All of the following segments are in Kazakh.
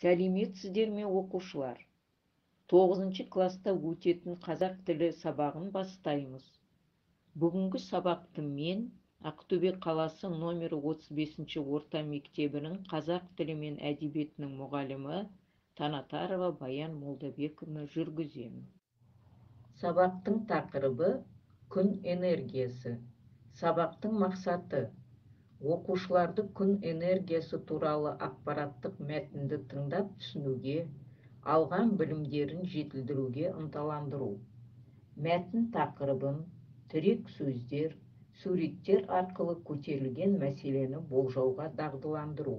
Сәлеметсіздер ме, оқушылар? 9 класста өтетін қазақ тілі сабағын бастаймыз. Бүгінгі сабақты мен Ақтөбе қаласы номері 35 орта мектебінің қазақ тілі мен әдебиетінің мұғалімі Танатарова Баян Молдабековна жүргіземін. Сабақтың тақырыбы күн энергиясы. Сабақтың мақсаты оқушыларды күн энергиясы туралы ақпараттық мәтінді тыңдап түсінуге, алған білімдерін жетілдіруге ынталандыру. Мәтін тақырыбын тірек сөздер, суреттер арқылы көтерілген мәселені болжауға дағдыландыру.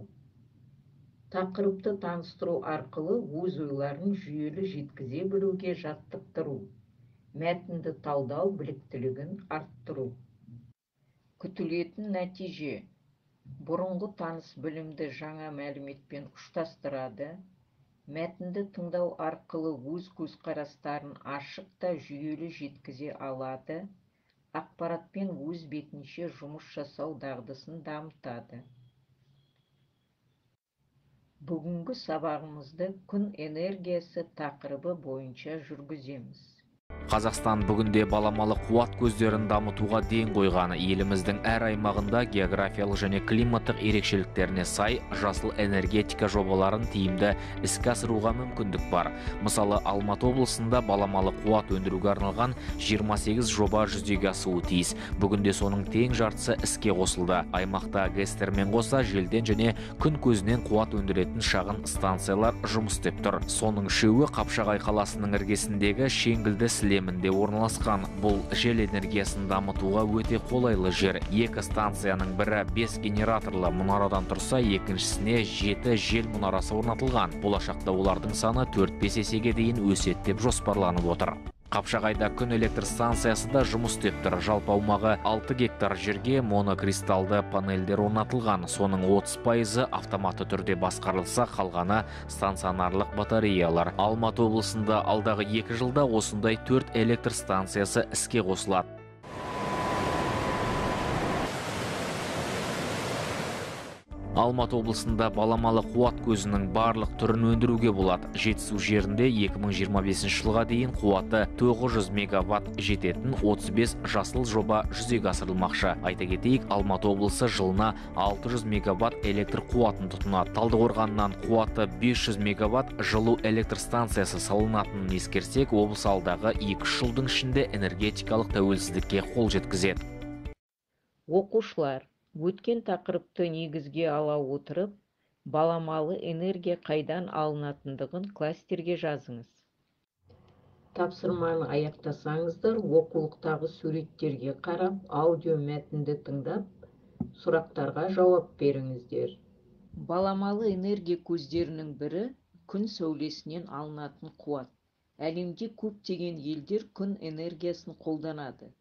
Тақырыпты таныстыру арқылы өз ойларын жүйелі жеткізе білуге жаттықтыру. Мәтінді талдау біліктілігін арттыру. Күтілетін нәтиже: бұрынғы таныс білімді жаңа мәліметпен ұштастырады, мәтінді тыңдау арқылы өз көзқарастарын ашық та жүйелі жеткізе алады, ақпаратпен өз бетінше жұмыс жасау дағдысын дамытады. Бүгінгі сабағымызды күн энергиясы тақырыбы бойынша жүргіземіз. Қазақстан бүгінде баламалы қуат көздерін дамытуға ден қойған. Еліміздің әр аймағында географиялық және климаттық ерекшеліктеріне сай жасыл энергетика жобаларын тиімді іске асыруға мүмкіндік бар. Мысалы, Алматы облысында баламалы қуат өндіруге арналған 28 жоба жүзеге асуы тиіс. Бүгінде соның тең жартысы іске қосылды. Аймақта ГЭС-термен қоса желден және күн көзінен қуат өндіретін шағын станциялар жұмыс істеп тұр. Соның үшеуі Қапшағай қаласының іргесіндегі Шеңгілді сілемінде орналасқан. Бұл жел энергиясын дамытуға өте қолайлы жер. Екі станцияның бірі 5 генераторлы мұнарадан тұрса, екіншісіне 7 жел мұнарасы орнатылған. Болашақта олардың саны 4-5 есеге дейін өседі деп жоспарланып отыр. Қапшағайда күн электр станциясы да жұмыс істеп тұр. Жалпы аумағы 6 гектар жерге монокристалды панельдер орнатылған. Соның 30%-ы автоматты түрде басқарылса, қалғаны стационарлық батареялар. Алматы облысында алдағы 2 жылда осындай 4 электр станциясы іске қосылады. Алматы облысында баламалы қуат көзінің барлық түрін өндіруге болады. Жетісу жерінде 2025 жылға дейін қуаты 900 мегаватт жететін 35 жасыл жоба жүзеге асырылмақшы. Айта кетейік, Алматы облысы жылына 600 мегаватт электр қуатын тұтынады. Талдықорғаннан қуаты 500 мегаватт жылу электр станциясы салынатынын ескерсек, облыс алдағы 2-3 жылдың ішінде энергетикалық тәуелсіздікке қол жеткізеді. Оқушылар, өткен тақырыпты негізге ала отырып, баламалы энергия қайдан алынатындығын кластерге жазыңыз. Тапсырманы аяқтасаңыздар, оқулықтағы суреттерге қарап, аудио мәтінді тыңдап, сұрақтарға жауап беріңіздер. Баламалы энергия көздерінің бірі күн сәулесінен алынатын қуат. Әлемде көптеген елдер күн энергиясын қолданады.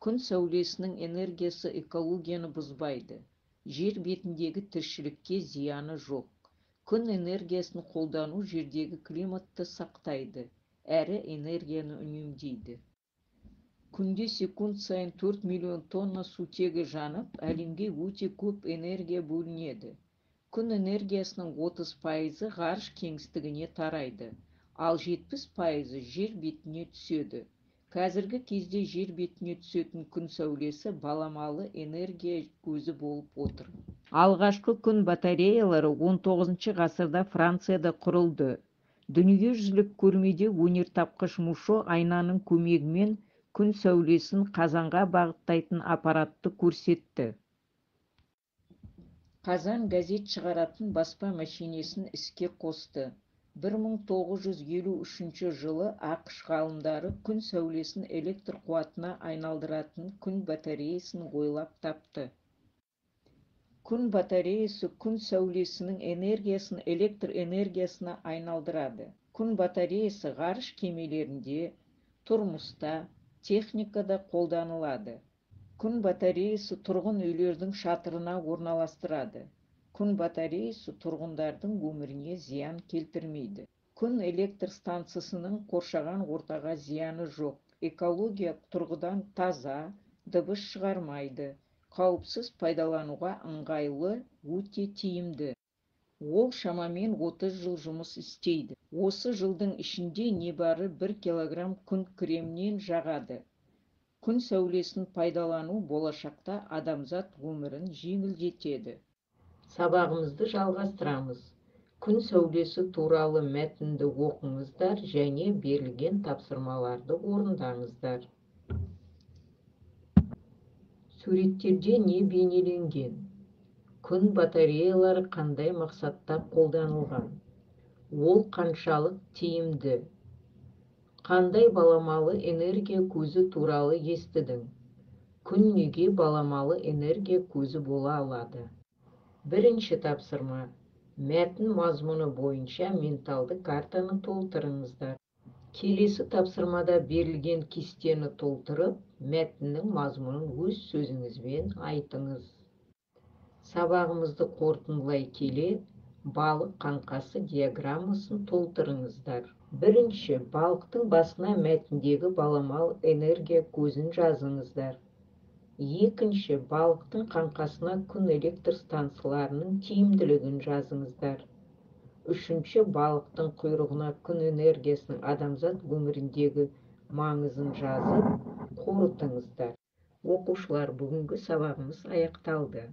Күн сәулесінің энергиясы экологияны бұзбайды, жер бетіндегі тіршілікке зияны жоқ. Күн энергиясын қолдану жердегі климатты сақтайды, әрі энергияны үнемдейді. Күнде секунд сайын 4 миллион тонна сутегі жанып, әлемге өте көп энергия бөлінеді. Күн энергиясының 30%-ы ғарыш кеңістігіне тарайды, ал 70%-ы жер бетіне түседі. Қазіргі кезде жер бетіне түсетін күн сәулесі баламалы энергия көзі болып отыр. Алғашқы күн батареялары 19 ғасырда Францияда құрылды. Дүниежүзілік көрмеде өнертапқыш Мушо айнаның көмегімен күн сәулесін қазанға бағыттайтын аппаратты көрсетті. Қазан газет шығаратын баспа мәшинесін іске қосты. 1953 жылы ақш ғалымдары күн сәулесін электр қуатына айналдыратын күн батареясын ойлап тапты. Күн батареясы күн сәулесінің энергиясын электр энергиясына айналдырады. Күн батареясы ғарыш кемелерінде, тұрмыста, техникада қолданылады. Күн батареясы тұрғын үйлердің шатырына орналастырады. Күн батареясы тұрғындардың өміріне зиян келтірмейді. Күн электр станциясының қоршаған ортаға зияны жоқ. Экология тұрғыдан таза, дыбыс шығармайды, қауіпсіз пайдалануға ыңғайлы, өте тиімді. Ол шамамен 30 жыл жұмыс істейді. Осы жылдың ішінде небары 1 килограмм күн кремнен жағады. Күн сәулесін пайдалану болашақта адамзат өмірін жеңілдетеді. Сабағымызды жалғастырамыз. Күн сәулесі туралы мәтінді оқыңыздар және берілген тапсырмаларды орындаңыздар. Суреттерде не бейнеленген? Күн батареялары қандай мақсатта қолданылған? Ол қаншалық тиімді? Қандай баламалы энергия көзі туралы естідің? Күн неге баламалы энергия көзі бола алады? Бірінші тапсырма. Мәтін мазмұны бойынша менталды картаны толтырыңыздар. Келесі тапсырмада берілген кестені толтырып, мәтіннің мазмұнын өз сөзіңізбен айтыңыз. Сабағымызды қорытындылай келе, балық қаңқасы диаграммасын толтырыңыздар. Бірінші, балықтың басына мәтіндегі баламалы энергия көзін жазыңыздар. Екінші, балықтың қаңқасына күн электр станцияларының тиімділігін жазыңыздар. Үшінші, балықтың құйрығына күн энергиясының адамзат өміріндегі маңызын жазып, қорытыңыздар. Оқушылар, бүгінгі сабағымыз аяқталды.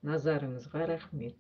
Назарыңызға рахмет.